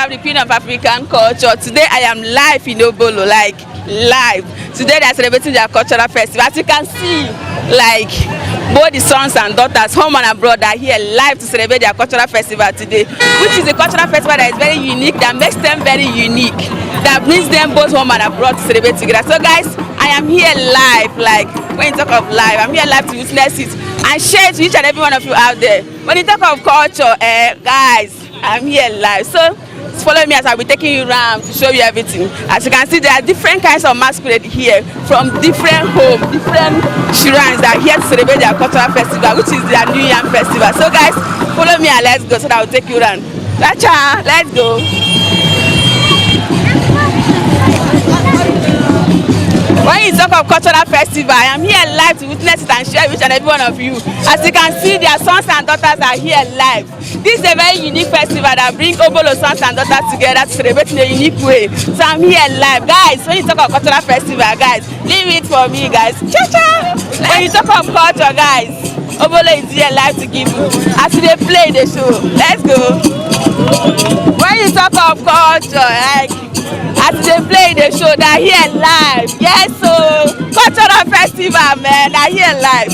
The Queen of African culture. Today I am live in Obolo, like live. Today they are celebrating their cultural festival. As you can see, like both the sons and daughters, home and abroad, are here live to celebrate their cultural festival today, which is a cultural festival that is very unique, that makes them very unique, that brings them both home and abroad to celebrate together. So guys, I am here live, like when you talk of live, I'm here live to witness it and share it to each and every one of you out there. When you talk of culture, guys, I'm here live. So follow me as I'll be taking you around to show you everything. As you can see, there are different kinds of masquerade here from different homes, different shrines that are here to celebrate their cultural festival, which is their New Yam Festival. So guys, follow me and let's go so that I'll take you around. Cha-cha, let's go. When you talk of cultural festival, I am here live to witness it and share with each and every one of you. As you can see, their sons and daughters are here live. This is a very unique festival that brings Obolo sons and daughters together to celebrate in a unique way. So I'm here live. Guys, when you talk of cultural festival, guys, leave it for me, guys. Cha-cha! When you talk of culture, guys, Obolo is here live to give you. As they play the show, let's go. When you talk of culture, like, as they play the show, they're here live. Yes, so cultural festival, man, they're here live.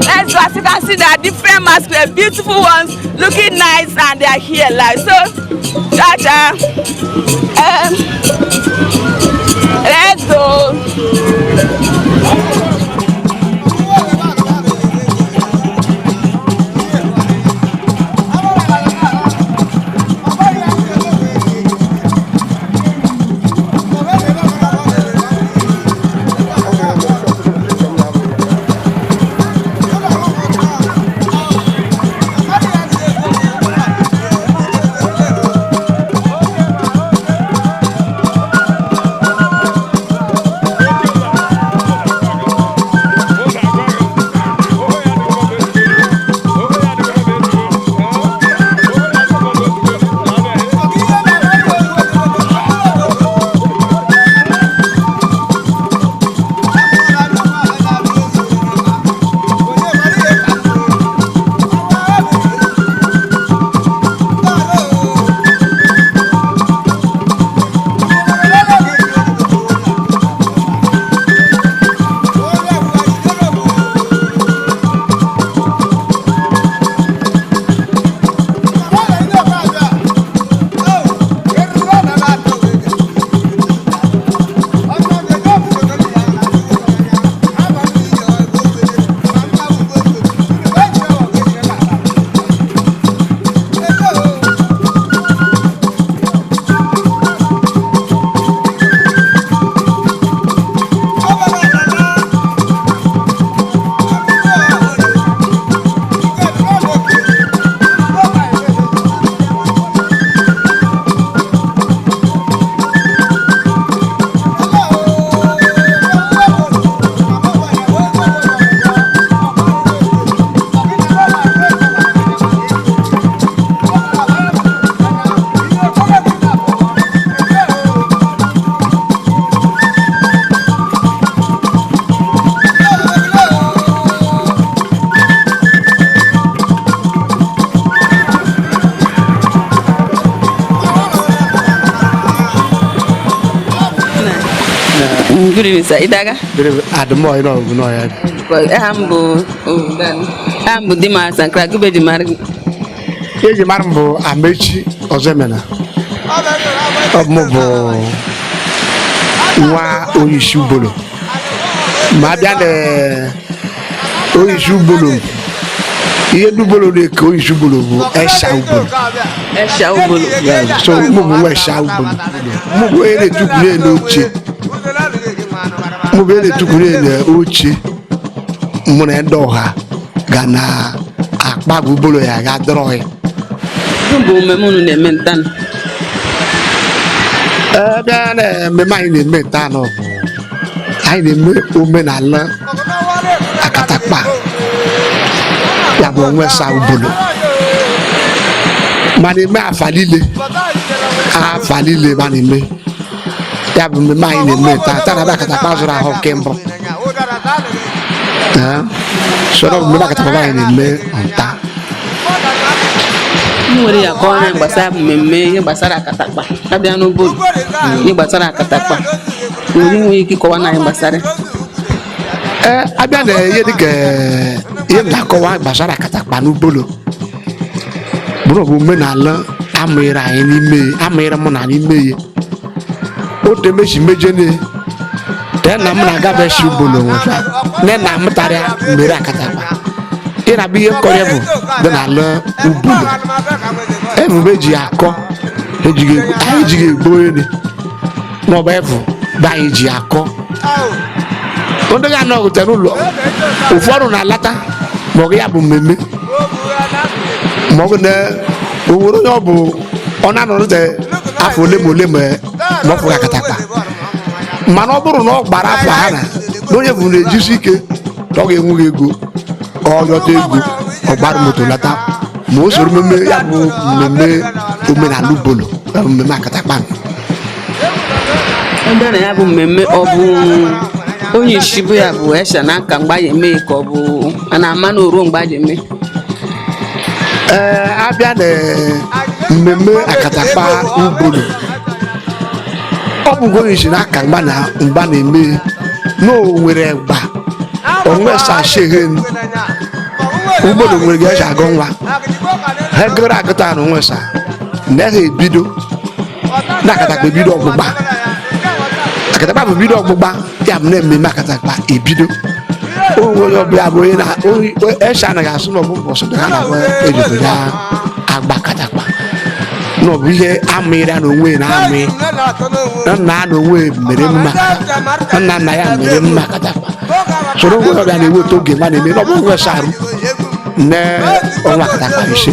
Let's go. As you can see, there are different masquerades, beautiful ones, looking nice, and they are here live. So, cha-cha. Let's go. Good evening, sir. Idaga? Adụmọ ịnọ bụ nọ ya. Aha m bụ aha m bụ Dima Sankara Gube ji mara gị. Eji mara m bụ Amechi Ọzọemena. Ọ bụ mụ bụ nwa onyeisi Ubolo. Ma abịa na onyeisi Ubolo, ihe ndị Ubolo na-eke onyeisi Ubolo bụ Esha Ubolo. Esha Ubolo. Yeah, so mụ bụ nwa Esha Ubolo. Mụ bụ onye na-etukwuru elu oche. Mụ bụ onye na-etukwuru elu oche. Mụ na ndị ọha ga na akpa bụ Ubolo ya ga dọrọ ya. Gịnị bụ mmemme unu na-eme ntanụ? Ebe a na-ememe anyị na-eme taa nọ bụ anyị na-eme omenala Akatakpa, ya bụ onwe sa Ubolo, ma na-eme afa niile, afa niile ma na-eme ya bụ mmemme anyị na-eme taa taa na-abịa Akatakpa zụrụ ahụ nke mbụ. Ee, so na ọ bụ mmemme Akatakpa anyị na-eme nta. M nwere ya kọọ anyị gbasara mmemme ihe gbasara Akatakpa abịa n'Ubolo, ihe gbasara Akatakpa nwere inwe ike ịkọwa na anyị gbasara ya. Ee, abịa na ihe dịka ihe m na-akọwa gbasara Akatakpa n'Ubolo bụrụ bụ omenala amụnyere anyị n'ime ya, amụnyere mụ na n'ime ya otu emechi mejene tee na m na-agabe shi Ubolo nwụcha nne na m tara ya mere Akatakpa ị na-abịa ihe nkọrọ bụ dị n'ala Ubolo ebubo eji ya akọ ejighị anyị ejighị egbo elu n'ọba efu bụ anyị ji ya akọ ndị ga-anọgide n'ụlọ ụfọdụ na-alata ma ọ bụ ya bụ mmemme ma ọ bụ na o nwere onye ọ bụ ọ na-anọrọte afọ ole ma ole ma ma ọ fụghị Akatakpa, mana ọ bụrụ na ọ gbara afọ ha na na onye bụ na-ejisi ike na ọ ga-enwe gị ego ọ yọta ego ọ gbara moto lata ma o soro mmemme ya bụ mmemme omenala Ubolo ya bụ mmemme Akatakpa. Ebe na ya bụ mmemme ọ bụ onye isi bụ ya bụ Esha na aka mgbe a eme ka ọ bụ a na-ama na oruo mgbe a ji eme. Ee, abịa na mmemme Akatakpa Ubolo ọ bụ onye isi n'aka mgba na mgba na-eme na o nwere gba onwe sashe Ubolo nwere ga eji agụ nwa ha gụrụ agụta na onwe sa na ha ebido na Akatakpa ebido ọgbụgba Akatakpa bụ bido ọgbụgba ya bụ na mmemme Akatakpa ebido onwe onye ọbụla bụ onye na Esha anaghị asụ na ọbụ mbọsị ha na-agba ejido ya agba Akatakpa na ọ bụ ihe amịrị ya na onwe na amị na nna ya na onwe mere mma Akatakpa nna nna ya mere mma Akatakpa soro onwe ọbịa na-eweta oge ma na-eme na ọ bụ onwe sarụ nne ọnwa Akatakpa ise.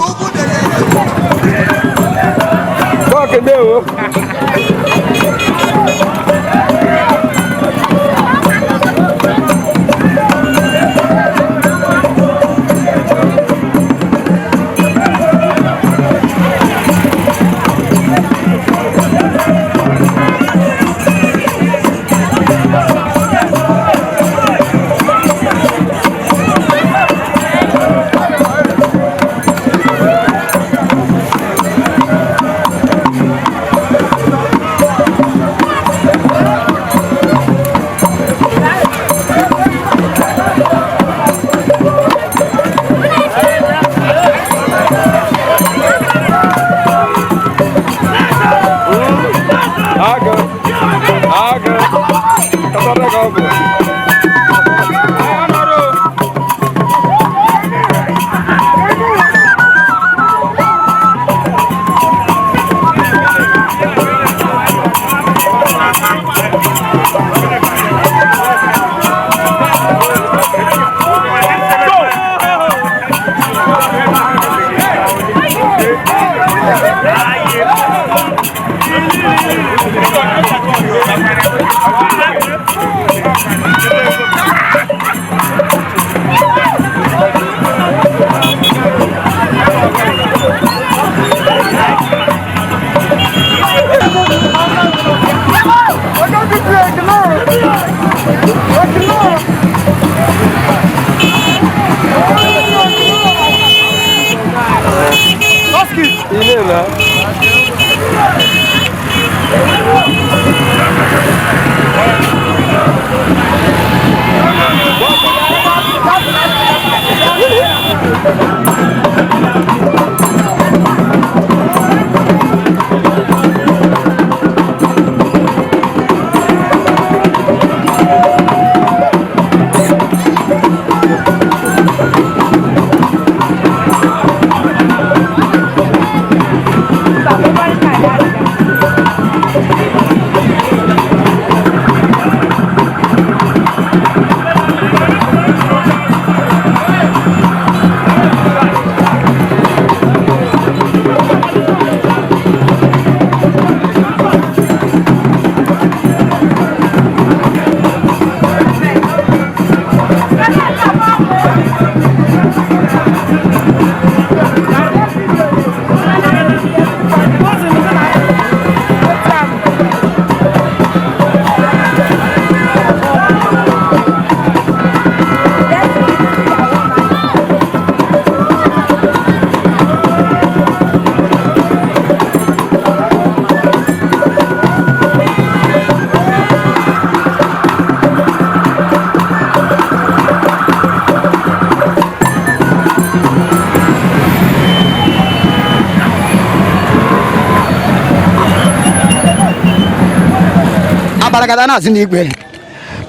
Abaragada na-asị n'igwe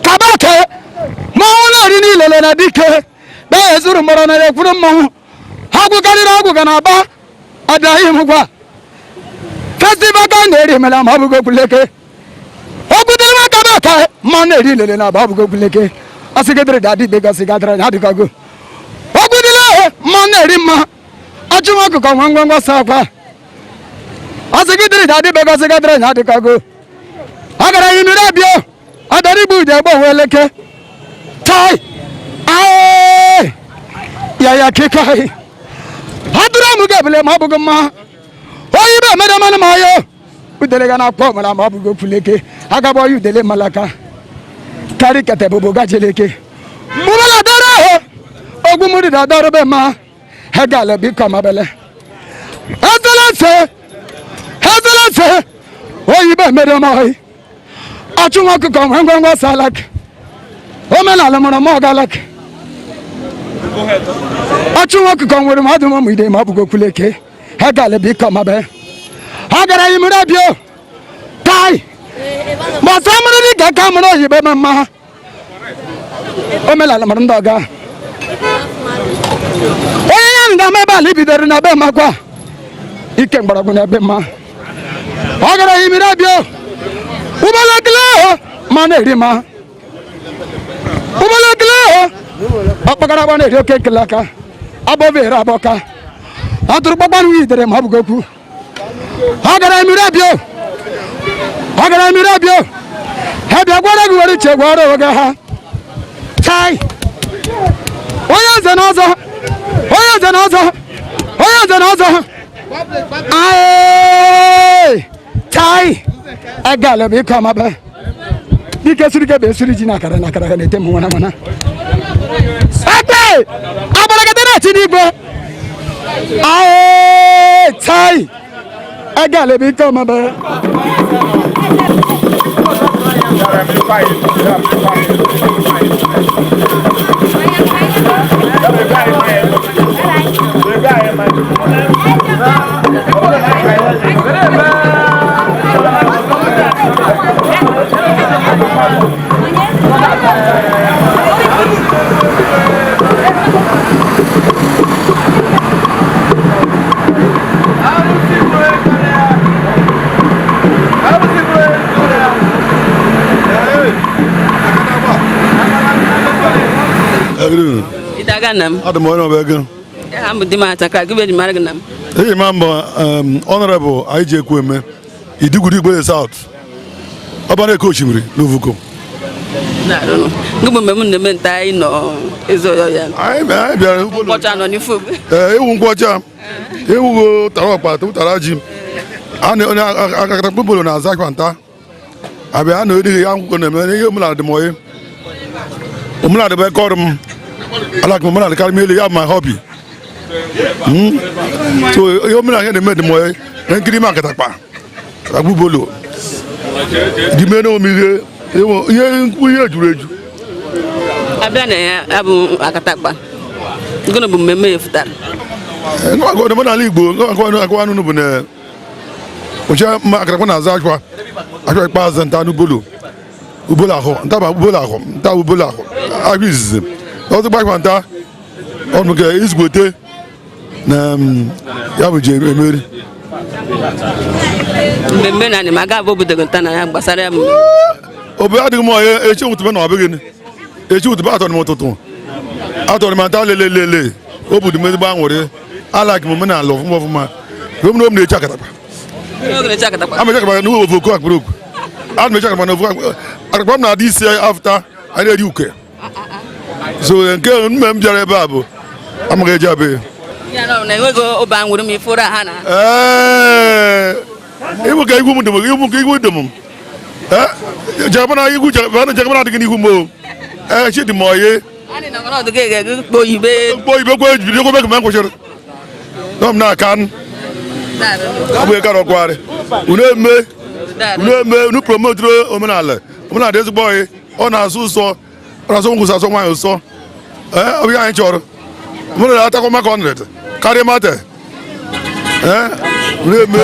kabake mmanwụ na-eri niile na dike bee ezuru mgbọrọ na ekwuru mmanwụ ọgwụ karịrị ọgwụ ga na-aba ọbịaghị m gwa festival ka na-eri mere ma ọ bụghị okwuleke okwutere m kabake mmanwụ na-eri ilele na aba ọ bụghị okwuleke ọsịgịdịrị dị adịgbe gọsị gadara ya adịgago okwudile mmanwụ na-eri mma achụm ọkụkọ nwa ngwa ngwa sa akwa ọsịgịdịrị dị adịgbe gọsị gadara ya adịgago agara yi mmiri abịa ọdara igbu ude egbe onwe eleke tai ae ya ya kịka adụrụ m ga-ebele ma ọ bụghị mma onye ibe emere mmanụ ma ya udele ga na-akpọ mara ma ọ bụghị okwuleke agaba onye udele malaka karị kete bụbụ gajeleke mgbụbela dọrọ ahụ ogwu mmiri da dọrọ be ma hegale biko mabele ezele nse ezele nse oyi bẹ́ẹ̀ mẹ́rin ọmọ yìí achụnwa ọkụkọ nwe ngwa ngwa salak omenala mụrụ m ọgalak achụnwa ọkụkọ nwere m adụm ụmụ ide ma ọ bụgo okwuleke ha gala biko ma be ha gara yi mmiri abịa tai gbasa mụrụ dị ka ka mụrụ oyibo ma mma omenala mụrụ ndị ọga onye ya nga ama ebe ala ibidoro na be makwa ike mgbọrọgwụ na ebe mma ọ gara yi mmiri abịa ụgbọlekele ahụ ma na-eri ma ụgbọlekele ahụ ọkpakara agba na-eri oke nkele aka abọbere abọka atụrụ kpakpanụ idere ma ọ bụghị okwu ọ gara mmiri abịa ọ gara mmiri abịa ha bịa gwara gị were uche gwara onwe gị ha tai onye nze na ọzọ onye nze na ọzọ onye nze na ọzọ ae tai egale bụ ịkọ amabe dike siri ke bụ esiri ji na akara na akara ga na-ete m nwana nwana ekpe abalagada na-eti n'igwe ae tai egale bụ ịkọ amabe. Itaga nam. Adị m onye ọbịa gị. Ya bụ di m ataka gị be mara gị nam. Eji ma mbọ Honorable anyị ji ekwu eme Idigwuru Igbere South. Ọbara Eke Osimiri n'Ovuko. Na-arụnụ. Gị bụ mgbe m na-eme nta anyị nọ ezo ya. Anyị bịara Ubolo. Nkwọcha nọ n'ifu. Ee, ewu nkwọcha. Ewugo tara ọkpa tara ji. A na onye akatakpụ Ubolo na-aza akwa nta. Abịa a na-erighị ya nkwụkwọ na-eme ihe omenala dị m oyi. Omenala bụ eke ọrụ m. Alak m omenala karịa m elu ya bụ my hobby. So ihe omenala ya na-eme dị m oyi. Na nkiri m akatakpa. Akatakpụ Ubolo. Dị mee na ome ihe ihe juru eju. Abịa na ya abụ akatakpa. Gịnị bụ mmemme ya fụtara? Omenala Igbo akwa anụ bụ na oche mma akatakpa na-aza akwa akwa ikpeazụ nta n'ubolo ubolo ahụ nta bụ ubolo ahụ nta bụ ubolo ahụ akwa izizi ọtụgba akwa nta ọnụ nke izugbote na ya bụ ji emeri. Mmemme na ma ga abụ obodo nta na ya gbasara ya. Obodo adịghị m onye echi ụtụbe na ọbụghị echi ụtụbe atọrọ m ụtụtụ atọrọ m ata lelelele obodo m ezigbo aṅụrị alaki m omenala ọfụma ọfụma m na na-echi akatakpa. Ama echi akatakpa na ofu oku akpụrụ okwu ana m echi akatakpa na ofu akatakpa m na-adị isi afta anyị eri uke so nke mme m bịara ebe a bụ amaghị eji abịa. Ee, ịbụ ka igwu m dị m igwu ka igwu dị m jagabana igwu jagabana adịghị n'ihu m o ee chi dị m oye kpọ ibe kwe jiri ekwe mekwe nkwụchịrị nọ m na-aka n ọ bụ ịkara ọkwagharị unu eme unu eme unu promoturu omenala omenala dị ezigbo oyi ọ na-asụ ụsọ ọ na-asụ nkwụsị asụ nwaanyị ụsọ ee ọ bụ ihe anyị chọrọ omenala atakwa maka ọnọdụ karịa mate ee unu eme.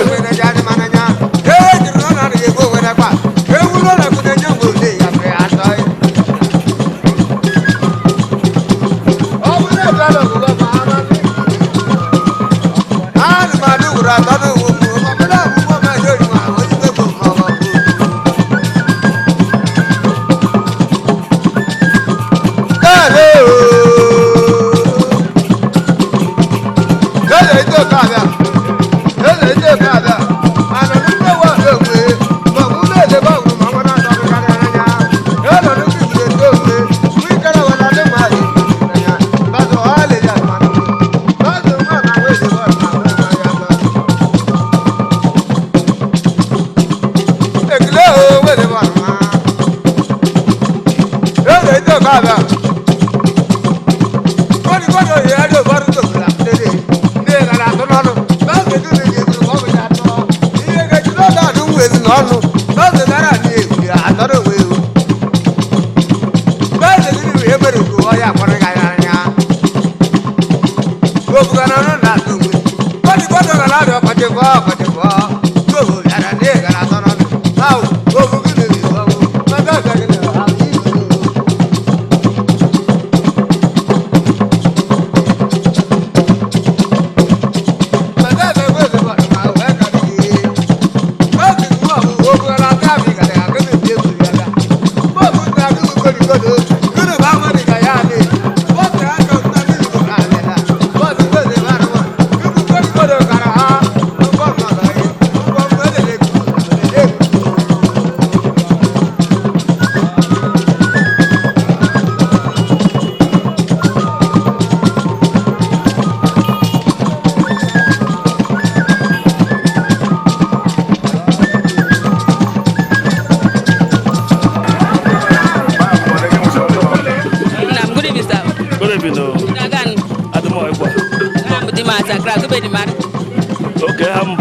Okay, I'm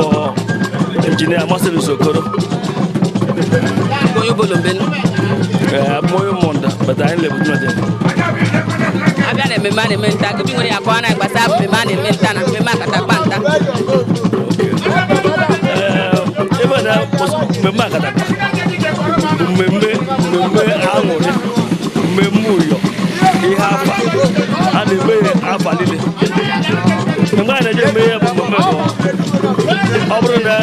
engineer Marcel Sokoro. I'm Monda, but I live with nothing. Mgbe a na-eje eme ihe bụ mmemme bụ ọ bụrụ na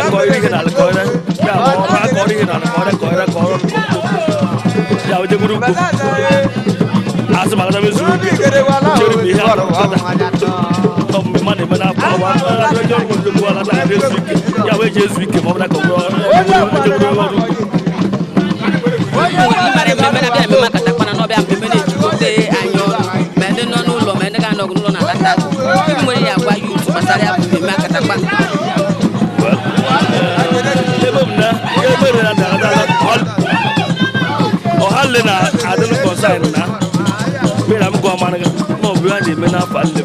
akọrọ ihe na alakọrọ ya bụ akọrọ ihe na alakọrọ kọrọ kọrọ ya o jegburu ugbo asị maka na mezuru ike chere m ihe akọta ọ mmemme na-eme na afọ awa onye ọrụ nnukwu alata na ezu ike ya wee ji ezu ike ma ọ bụla ka ọ jegburu ọrụ ugbo. Ọha na adịnụ kọnsaịn na mmiri am gụọ mara ma ọ bụ ya na-eme n'afọ alile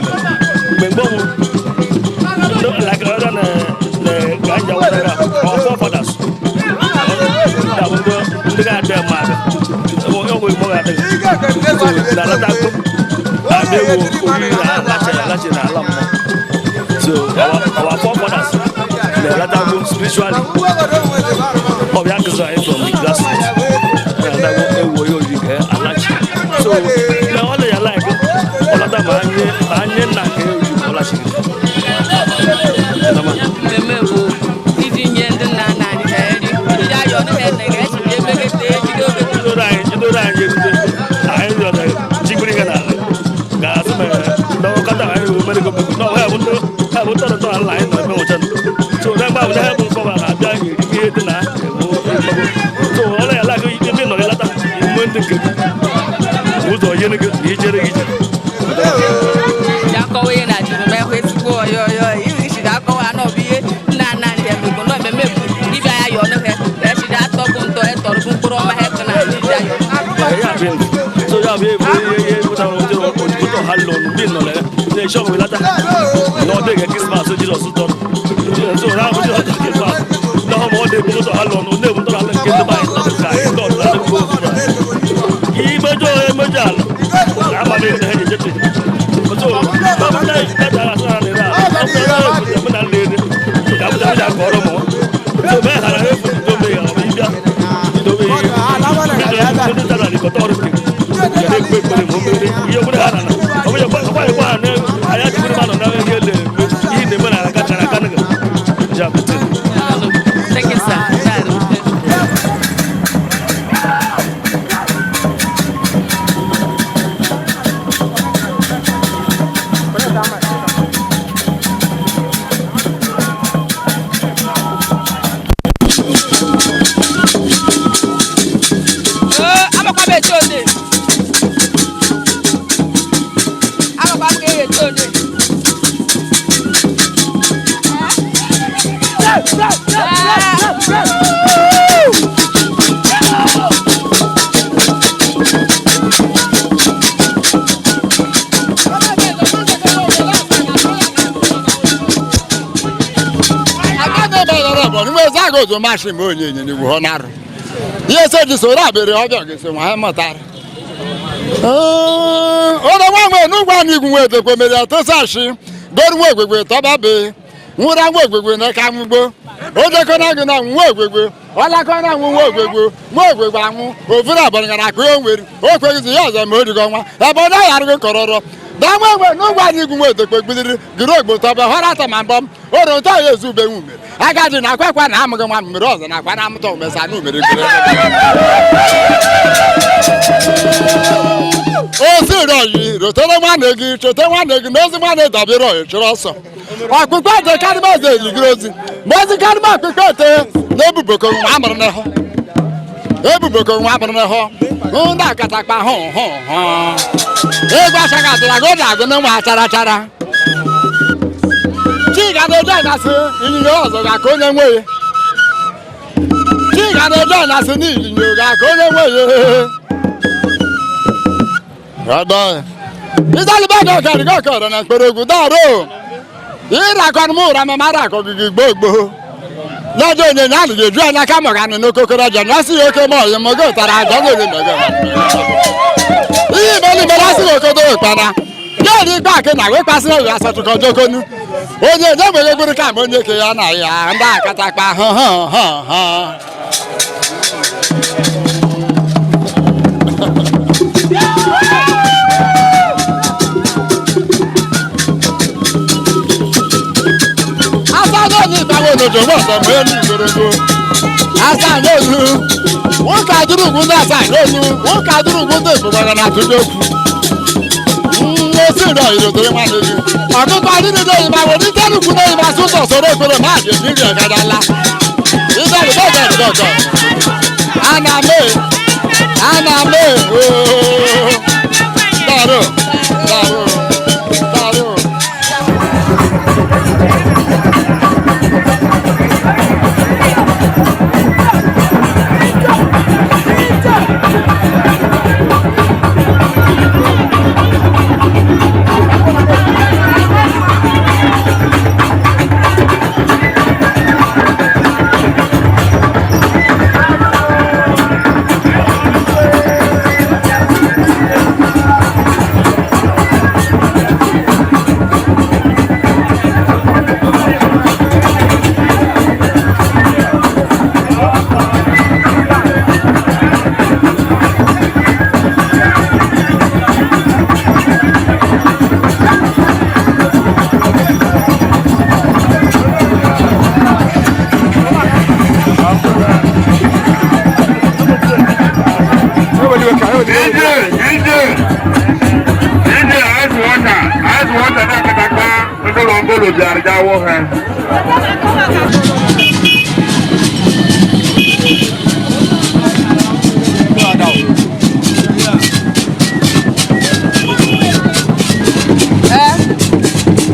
mgbe mgbe mụ like ọda na ganja wara our forefathers ya bụ ndị ga-adị mma abịa ọ nwere mgbe ọ ga-adị na alata akụ abịa Mmemme ewu oriri na alachi na ala mmụọ. So our forefathers na-eletago spiritually. Ọ bụ ya kụziri anyị from the grassroots. Na-eletago ewu ihe oriri ka alachi. So na ọ na ya like ọlata ma anyị nna nke oriri ka ọ lachiri. Mmemme bụ iji nye ndị nna nna anyị ha nri, iji ayọ ọnụ ha nne ga-esi emegete ejide oge. Jidoro anyị erute anyị rịọrọ jigbiri ihe n'ala ga-asị ma n'ọkọta anyị bụ mere gọọmenti na ọha bụ ndị ha bụ ntọrọ ntọala ala anyị na-eme nwụcha. So na mgbe abụja ha bụ nkọwa na-abịa ihe dị na ebo so ọrụ ya laka ebe nọ gị lata emume ndị nke gị ụzọ yere gị na ijere gị ije. Ya akọwa ihe na jiri mee hụ ezigbo ọyọ ọyọ iri akọwa na ọ bụ ihe nna nna anyị ha bụ na mmemme bụ ịbịa ya yọọ ọnụ ha echiri atọgụ ntọ etọrọ mkpụrụ ọma ha na iji ayọ. Ya bụ so ya bụ ihe pụtara ụdị ojikọta ọha lụrụ mgbe nọ na esi ọgwụ lata na ọ dịghị Krismas Jizọs tọrọ so na abụ Jizọs Krismas na ọ ma ọ na-ebu ụzọ ha lụrụ na-ebu ntọrọ ala nke ndị be anyị ka anyị ndị ọdịnala gboo imejọ emejọ ala amaghị ndị ha ji ejete so ọ bụ na ejidata asụ na na ala ọ bụ na nlere ka bụ na akọrọ mụ so mee ghara efu dobe ya ọ bụ ịbịa dobe ihe ndị tara n'ikọta ọrụ nke ya na-ekpe ekpere ma o mere ihe obere ha nana ọ bụ ya gwa ya gwa ha na anya jikwuru ma nọ na ihe ele ihe na-eme na aka chara aka nịga ja bute. Thank you, sir. Agozo mashi m onye enye n'igwe ọ narụ ihe se ji soro abịrị ọbịa gị nwa ha mụtara ụlọ nwa nwe n'ugwu anyị igwu nwe edekwe mere atụsashi goru nwa egwegwe tọba be nwụra nwa egwegwe na ka nwugbo ojekọ na gị na nwa egwegwe ọlakọ na anwụ nwa egwegwe nwa egwegwe anwụ ovuru abụrụ gara akụ o nwere o kweghịzi ya ọzọ ma o rigo nwa ebe ọ naghị arụghị kọrọrọ daa nwa egwe n'ugwu anyị igwu nwa edekwe gbidiri gịrị ogbo tọba họrọ ata ma mbọm oro ntọ ya ezu ube nwumere agadi na akwa akwa na amụghị nwa mmiri ọzọ na akwa na amụta omesa na umere gịrị ozi rọyi rotere nwanne gị cheta nwanne gị na ozi nwanne dabere ọyị chụrụ ọsọ ọkpụkpe ete karịma eze eligiri ozi ma ozi karịma ọkpụkpe ete na ebuboko nwa amụrụ n'ahụ ebuboko nwa amụrụ n'ahụ ndị akatakpa hụ hụ hụ egwu achaghị atụrụ agụ na agụ na nwa chara chara Chika na-eje anyasị ịnyịnya ọzọ ga-aka onye nwe ya. Chika na-eje anyasị na ịnyịnya ga-aka onye nwe ya. Ịzalịba gị ọkara gị ọkara na mkpere egwu daro. Ịrakọ m ụra ma mara akọ gị gị gboo gboo. Lọ́jọ́ onye nya alụghị eju anya ka mọga nọ n'okokoro aja nya sị ya oke ma ọyị mọgị ụtara aja n'ole mọgị. Ihe imeli mere asị gị okodo ụkpana. Gịnị ikpe akị na wee kpasịrị ya asatụkọ jokonu. Onye nye nwere gburu ka ma onye ke ya na ya ndị akatakpa hụ hụ hụ hụ. Asa n'olu ịgbawa onodo nwa ọzọ ma elu igorogo. Asa n'olu nwoke adụrụ ugwu ndị asa n'olu nwoke adụrụ ugwu ndị ebubara na atụjọ okwu. Osi rọ ìròtòrò nwanne gị. Ọkụkọ adịrị n'oyi ma were ike nnukwu n'oyi ma sụ ụzọ soro okporo ma adị ejiri ọgada la. Ịzọrị bọgọ bọgọ. Ana m e ana m e ooo. Daro daro daro. Obolo bịara gawo ha.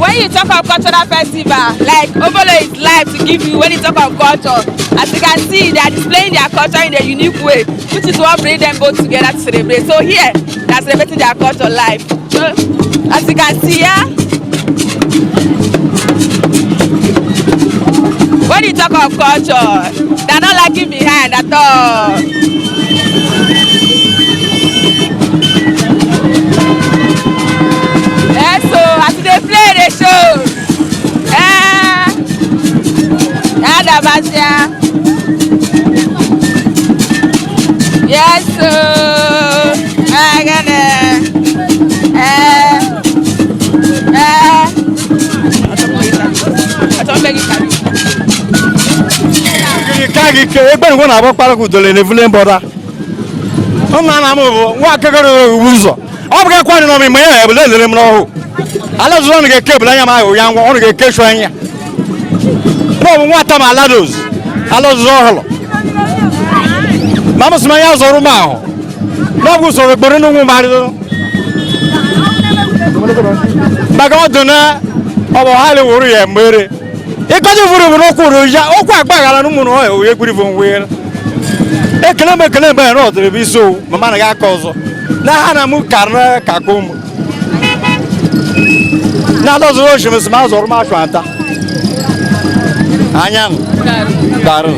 When you talk of cultural festival, like Obolo is live to give you when you talk of culture. As you can see, they are displaying their culture in a unique way, which is what bring them both together to celebrate. So here, they are celebrating their culture live. So, as you can see here, when you talk of culture, they are not lagging behind at all. Yes, so as they play the show. Adabasia. Yes, so I got it. Eh, eh. I don't beg you. Ka gị ke egbe ngwa na-abụ kpara ka udole na-evule mbọda nna nna m bụ nwa akekere iwu ụzọ ọ bụ gakwa dị n'ọmị mgbe ya ebule elere m n'ọhụ ala zụrụ ọnụ ga-eke ebule anya m ahụ ya ngwa ọnụ ga-eke shu anya n'ọbụ nwata m aladoz ala ọzụzụ ọhụrụ ma m sị m anya zọrọ m ahụ n'ọbụ usoro ekpere n'ụmụ mmadụ maka ọ dị na ọ bụ ha lewuru ya mgbere ịkọta furu bụ n'ụkwụ rụ ya ụkwụ agbaghara n'ụmụ na ọhịa onye gburu bụ ekele m ekele mgbe na ọdịrị bụ isi owu ma mana gị aka ọzọ na ha na mụ karịrị ka ka ụmụ na adọzụrụ osimiri ma azọrọ m achụ ata anya m darụ.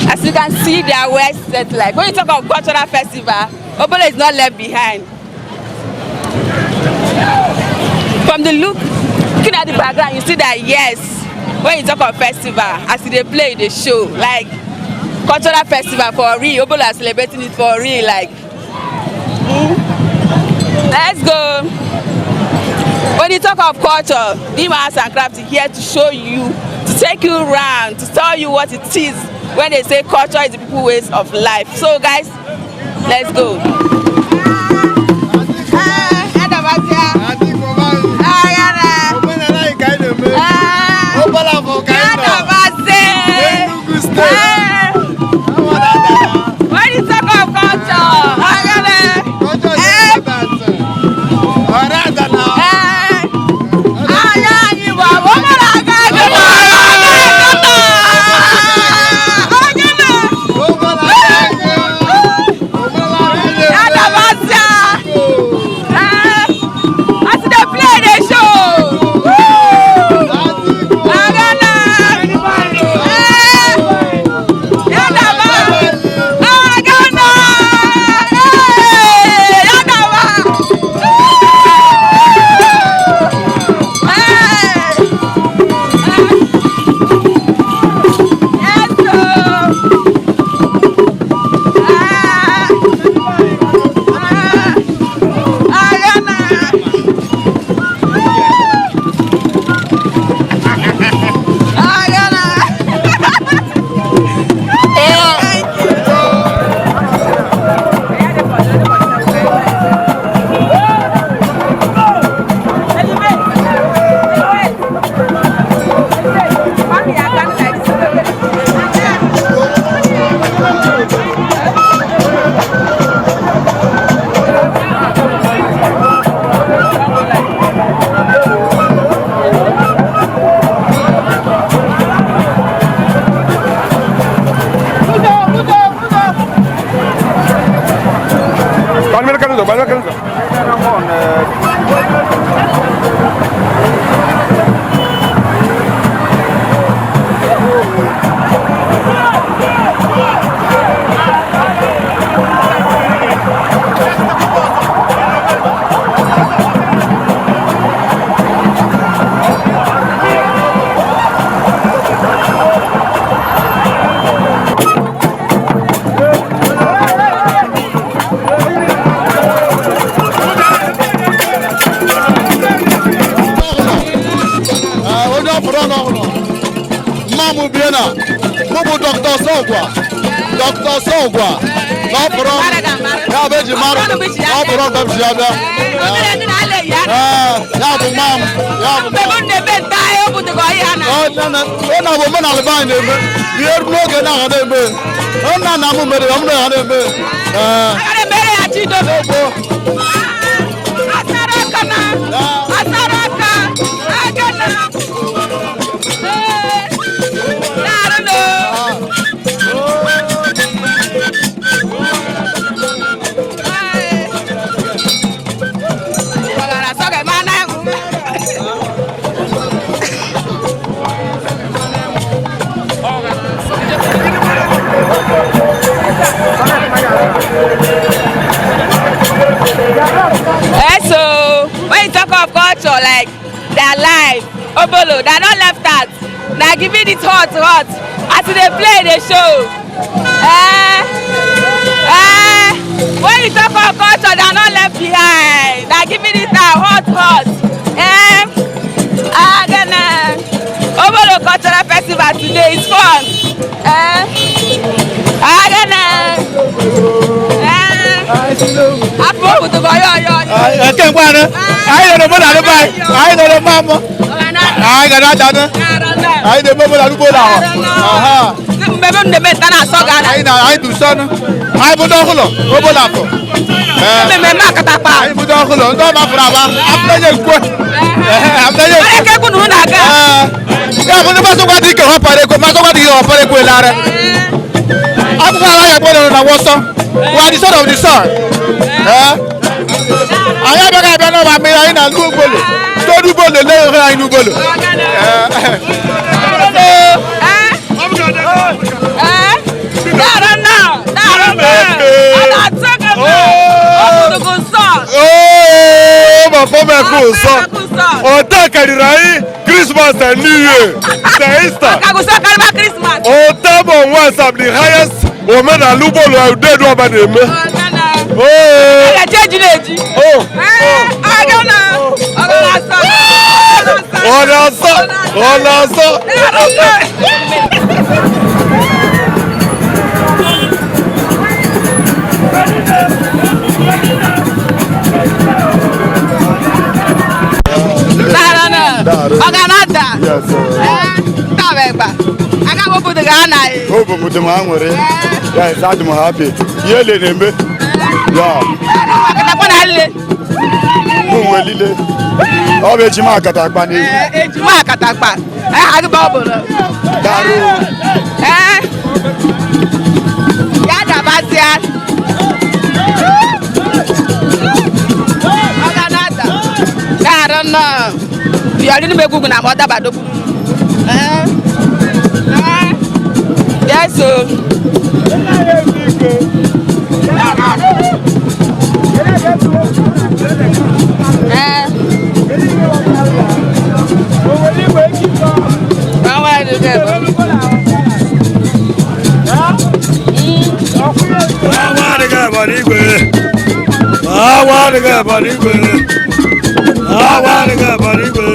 As you can see, they are well set. Like when you talk of cultural festival, Obolo is not left behind. From the look, looking at the background, you see that yes, when you talk of festival, as they play the show, like cultural festival for real, Obolo are celebrating it for real. Like, let's go. When you talk of culture, Dima Arts and Craft is here to show you, to take you round, to tell you what it is when they say culture is the people's ways of life. So guys, let's go. When you talk of culture, Onye ọfụrụ n'ọhụrụ mma m bie na mụ bụ Dr. Sọgwa, Dr. Sọgwa na ọfụrụ ya bụ eji mara ọfụrụ nke m si abịa. Ee, ya bụ mma m, ya bụ mma m. Ọ na bụ omenala be anyị na-eme ihe ruru n'oge na-aga na-eme. Nna nna m mere ya, m na-aga na-eme. Ee. Eh, so when you talk of culture, like their life, Obolo, they are not left out. They are giving it hot, hot. As they play, they show. Eh, eh, when you talk of culture, they are not left behind. They are giving it out hot, hot. Eh, Agana. Obolo Cultural Festival today is fun. Eh, Agana. Eh, afọ obodo bụ ọyọ ọyọ. Eke ngwanụ, anyị nọ n'omenala be anyị, anyị nọ n'mma mmụ, anyị ga na-adanụ, anyị na-eme omenala ugbo na ahụ. Mmemme m na-eme nta na-asọ ga na Anyị na anyị dị usọnụ, anyị bụ ndị ọhụrụ, obodo afọ. mmemme akatakpa. Anyị bụ ndị ọhụrụ, ndị ọma fụrụ agba, afụnenye nkwe. Afụnenye nkwe. Onye ka egwu na unu na-aga? Ya bụ ndị masịkwa dị ike họpara ekwe, masịkwa dị ike họpara ekwe larị. Akwụkwọ ala ya gbọdọrọ na wọsọ. We are the son of the soil. Anyị abịaghị abịa n'ọba mmiri, anyị na-alụ ugbolo. Todu ugbolo lee ohere anyị n'ugbolo. Oh, ma fọmọ ẹkọ sọ. Ọ̀tá kẹrìnrìn ayé Christmas and New Year, the Easter. Ọ̀tá mọ̀ wọ́n ẹ̀sàm the highest omenala ugbolo udedu ọba na-eme. Oh, oh, ọ na-asọ, ọ na-asọ. Ọganada. Yes, sir. Tabegba. Aka obodo ga na Obi m dị m aṅụrị. Yes, adị m happy. Ihe ele na-eme. Ya, akatakpa na nle. mụ nwe lile. Ọ bụ ejima akatakpa n'ihu. Ejima akatakpa. Eh, agba obodo. Darụ. Eh. Ya dabazia. Ọganada. Daarụ nnọọ. Yọrọ inú egwugwu na ma ọ dabadogbu. Eh. Eh. Yes o. Eh. Àwọn ẹ̀dùn ẹ̀bùn. Awa adịghị ebe n'igwe. Awa adịghị ebe n'igwe. Awa adịghị ebe n'igwe.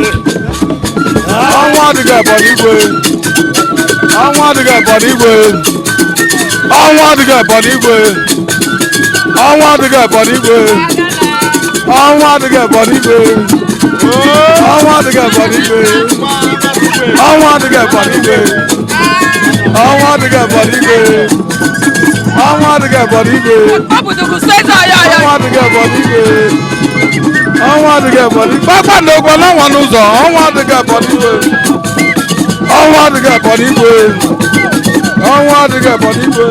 Ọnwa adịghị ebe n'igwe. Ọnwa adịghị ebe n'igwe. Ọnwa adịghị ebe n'igwe. Ọnwa adịghị ebe n'igwe. Ọnwa adịghị ebe n'igwe. Ọnwa adịghị ebe n'igwe. Ọnwa adịghị ebe n'igwe. Ọnwa adịghị ebe n'igwe. Ọnwa adịghị ebe n'igwe. Ọ bụ dugwu so eze ọyọ ọyọ. Ọnwa adịghị ebe n'igwe. Ọnwa adịghị ebe n'igwe. Kpakpando gwala nwa n'ụzọ. Ọnwa adịghị ebe n'igwe. Ọnwa adịghị ebe n'igwe. Ọnwa adịghị ebe n'igwe.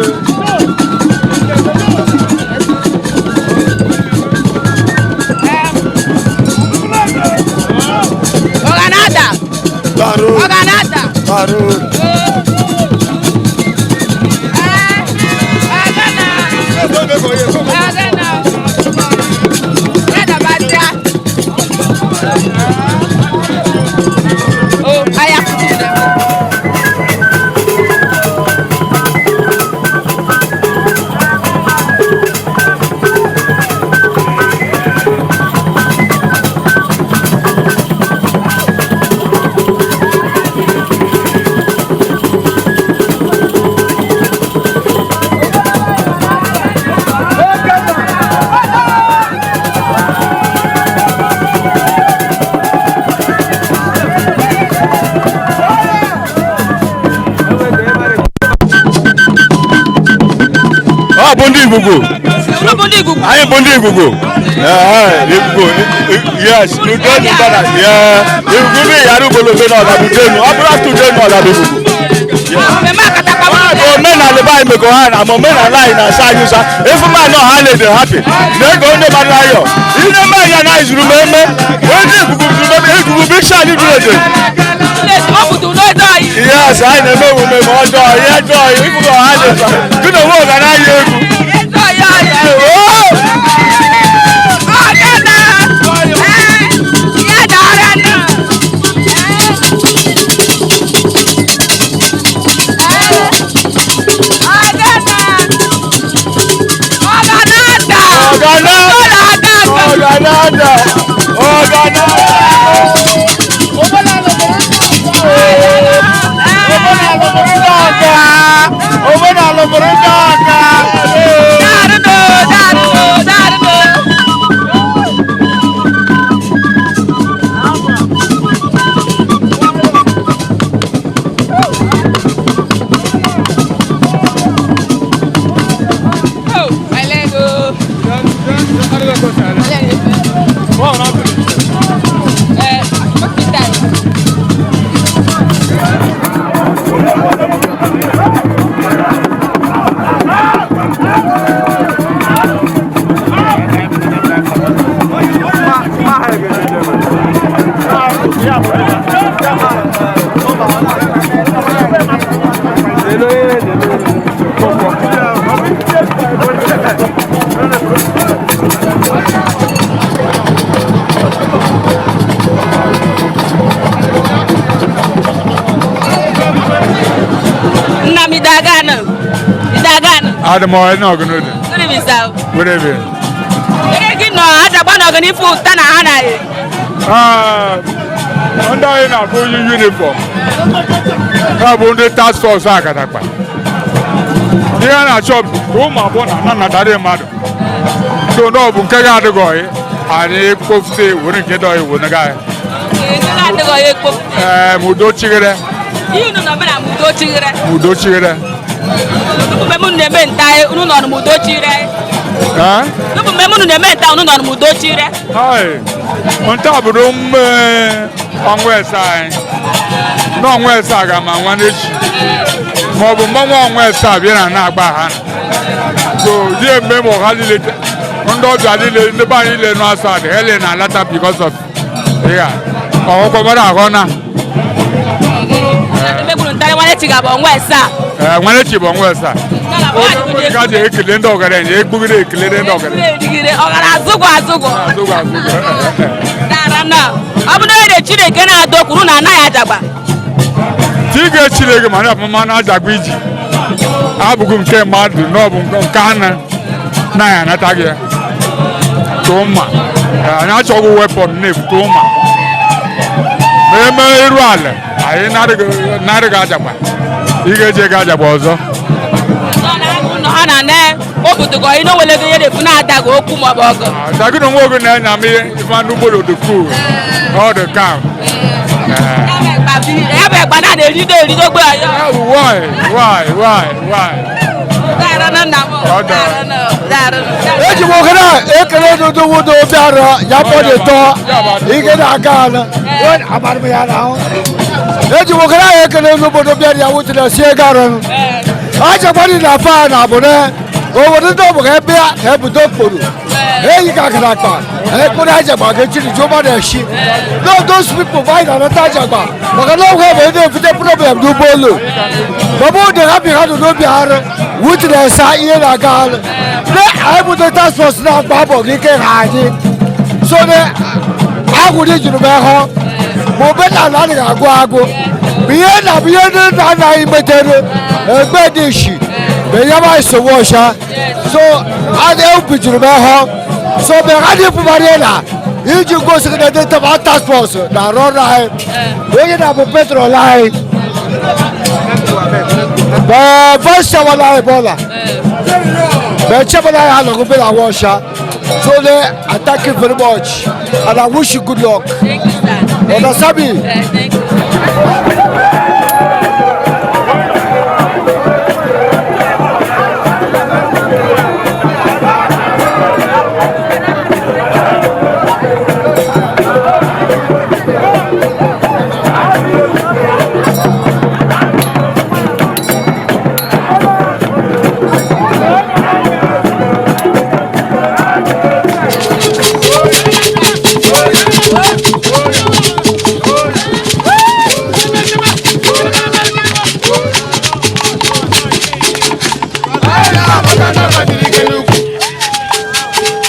Oh, aya. Ọ bụ ndị Igugu. Unu bụ ndị Igugu. Anyị bụ ndị Igugu. Igugu, yes, udenu dada, Igugu bụ yàrá ugbolobe na ọdabụ udenu, ọ bụrụ after udenu ọdabụ Igugu. Mmemme akatakpa bụ Ọ bụ omenala be anyị mekọ ha na ma omenala anyị na-asa anyị ụsa. Ifu ma nọ ha na-ede hapi na ego ndị mmadụ ayọ. Ihe mme ya na anyị zuru m eme, onye Igugu zuru m eme, Igugu bụ isi anyị duru edo. Obodo n'ọjọọ yi. Yes, anyị na-eme omume ma ọjọọ, ihe ọjọọ, ifu ka ọha na-eme. Gị na onwe ọgana egwu. Ẹjọ́ yọ yẹ. Ọ̀gá náà. Ìyá dàrá náà. Ọ̀gá náà. Ọ̀gá náà dà. Ọ̀gá náà. Ọ̀gá náà dà. Ọ̀gá náà dà. Ọ̀gá náà. Omenala mụrụ ndị ọka. Dàrú nù, dàrú nù, dàrú nù. Oh, my leg, oh. My leg. Eh, okay, time. Nna m idagana. Idagana. Adịmọ na ọgụnụdị. Good evening, sir. Good evening. Ere gị nọ ajagba na ọganifu ụta na ha na Ndị anyị na-abụ uniform ha bụ ndị task force Akatakpa. Ihe a na-achọ bụ ka ụmụ agbọghọ na anatara mmadụ so na ọ bụ nke ga-adịghị ọyị anyị kpofute were nke dị ọyị were ga Nke ga-adịghị ọyị ekpofute. Ee, ma udo chighere. Ihe unu nọ mere na udo chighere. Ma udo chighere. Tupu mgbe m na-eme nta unu nọ m udo chighere. Ee? Tupu mgbe m na-eme nta unu nọ m udo chighere. Hai, nta bụrụ mme ọnwa ese anyị na ọnwa ese a ga-ama nwa echi ma ọ bụ mmanwụ ọnwa ese a bịa na na-agba ha so di eme ma ọha niile ndị ọbịa niile ndị be anyị niile nọ asa dị hele na alata because of ya ọgwụkwọ mara ahụ na Emegburu nta nwanne chi ga-abụ ọnwa ese a. Ee, nwanne chi bụ ọnwa ese a onye ka ji ekele ndị ọgaranya egbugide ekele ndị ọgaranya. Erigide, ọ gara azụgwọ azụgwọ. Azụgwọ azụgwọ. Dara na ọ bụ na onye Chineke na-adọ kwuru na anaghị ajagba. Tige Chineke ma na mmanụ ajagba iji abụghị nke mmadụ na ọ bụ nke anụ na ya anataghị ya tụọ mma. Anyị achọghị wepọn na-ebu tụọ mma ma eme iru ala anyị narịghị ajagba ị ga-eji ego ajagba ọzọ. Ha na ne obodo gị na onwere ego ihe na-efu na-adaghị okwu maọbụ ọgụ. Tagi na onwe oge na-enya m ihe ife anụ ugboro dị cool ọ dị calm. Ya bụ egba na na-erido erido gbe ya. Why why why why? Dara na nna m. Dara na dara na. Eji m ohere a ekele dodo wodo bịara ya bọdị tọ ike na-aga ala amara m ya n'ahụ. Eji m ohere a ekele n'obodo bịara ya wụtara sie ego arụ ajagbari na fa na abụne Obodo ndị ọbụla ebe ya ha ebudo okporo. Eyi ka akara ekpere ajagba ga-echiri ji ụgbọ na-eshi. No, those people buy na anata ajagba maka na ọgwụ ebe ndị ebute problem n'ụgbọelu. Ma ọ bụrụ na ha bi ha nọ n'obi arụ witness ihe na-aga arụ. Ne anyị bụ task force na-agba mbọ gị ike ha anyị. So ne agwụ dị juru m ịhụ ma omenala adịghị agụ agụ. Ma ihe na bụ ihe ndị nna nna anyị metere egbe dị ishi ma ihe ma nsogbu ọcha. So a na-ebu juru m ịhụ. So mgbe ha dị pụbara na iji gosi gị na ndị tama task force na-arụ ọrụ anyị. Onye na-abụ petrol anyị. Bẹ́ẹ̀ vice chairman anyị bọ́ọ̀là. Bẹ́ẹ̀ chairman anyị anọghị bi na Wọsha. So they I thank you very much and I wish you good luck. Thank you, sir. Thank you. Sabi. Thank you.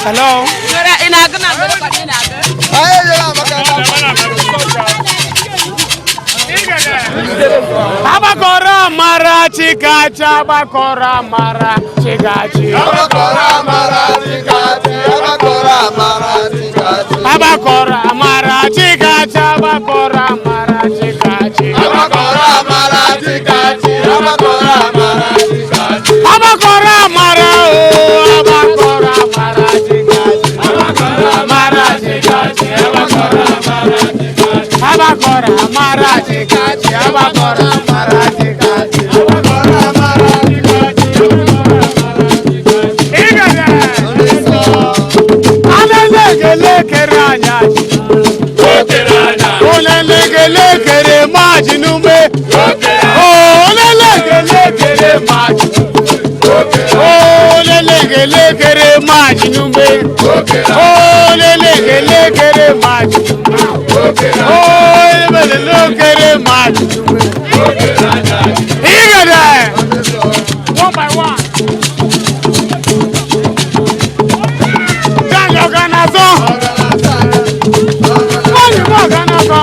Hello. Nwere ị na-agụ na ngoro ka ị na-agụ? Agbakọrọ amara chikachi, agbakọrọ amara chikachi. Agbakọrọ amara chikachi, agbakọrọ amara chikachi. Agbakọrọ amara chikachi, agbakọrọ amara chikachi. Agbakọrọ amara o, agbakọrọ amara chikachi. Amara chikachi, agbakọrọ amara chikachi. Agbakọrọ amara chikachi, agbakọrọ amara chikachi. Igede! Alelegelekere anya ji. Olelegelekere maji n'ume. Olelegelekere maji. Olelegelekere maji n'ume. Olelegelekere maji. Olelegelekere maji n'ume. Igede! One by one. Daniel Ganazo. Oyinbo Ganazo.